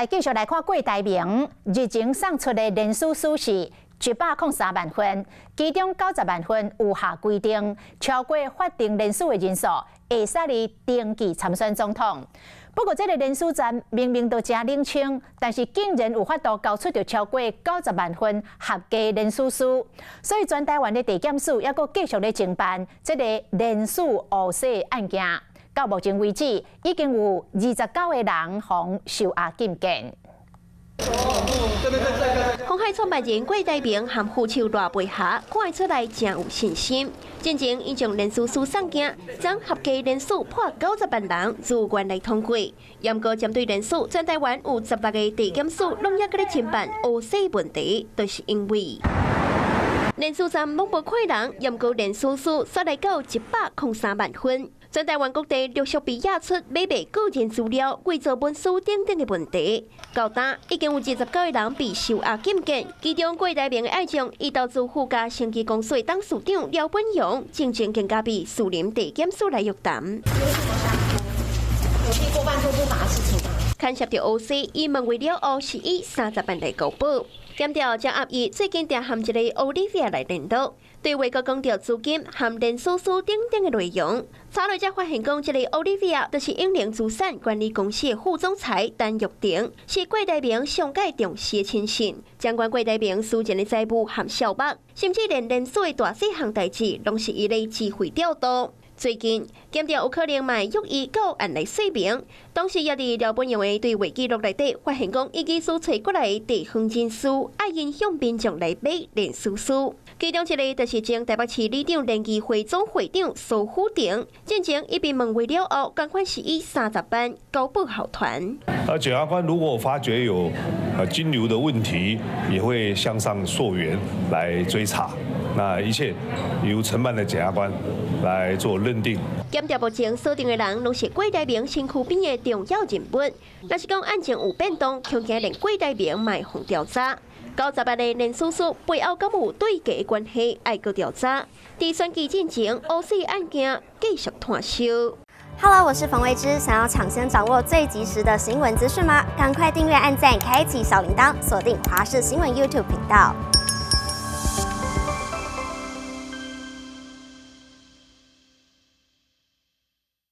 來繼續來看郭台銘日前送出的聯署書是103萬份，其中90萬份有下規定，超過法定人數的人數，會使來登記參選總統。不過，這个聯署站明明都誠冷清，但是竟然有法度交出著超過九十萬份合格聯署書，所以全台灣的地檢署猶閣繼續咧偵辦這个聯署烏洗案件。到目前為止，已經有29個人予收押禁見。鴻海創辦人郭台銘和副手賴佩霞看出來誠有信心。進前伊將聯署書送件，將合計人數破90萬人自願來通過。毋過針對聯署，全台灣有16個地檢署攏猶閣咧偵辦烏洗問題，就是因為聯署站攏無看人，毋過聯署書煞來到103萬份。全台灣各地陸續被驗出買賣個人資料、偽造文書等等的問題。到今已經有29個人被收押禁見，其中郭台銘的愛將，伊投資富嘉生技公司董事長廖本榮，進前更加被士林地檢署來約談。有做過半做不法的事情嗎？牽涉著烏洗，伊問為了後是以30萬來交保。檢調張阿姨最近定和一个奧利維亞來聯絡，對話閣講著資金和聯署書等等的內容。查落才發現講，這个奧利維亞就是永齡資產管理公司的副總裁陳玉婷，是郭台銘上蓋重視的親信，掌管郭台銘私人的財務和數目，甚至連聯署的大細項代誌，攏是伊咧指揮調度。最近，檢調有可能嘛約伊到案來說明。當時也佇廖本榮的對話記錄內底，發現講伊其實揣過來的地方人士愛𪜶向民眾來買聯署書。其中一个就是前台北市里長聯誼會總會長蘇虎庭，進前伊被問話了後，仝款是以三十萬交保後團。而檢察官如果發覺有金流的問題，也會向上溯源來追查。那一切由承辦的檢察官來做認定。檢調目前鎖定的人，攏是郭台銘身軀邊的重要人物。若是講案情有變動，恐驚連郭台銘嘛會予調查。90萬的聯署書背後敢有對價的關係，愛閣調查。佇選舉進前，烏洗案件繼續湠燒。 Hello，我是馮慧芝，想要搶先掌握最及時的新聞資訊嗎？趕快訂閱、按讚、開啟小鈴鐺，鎖定華視新聞 YouTube 頻道。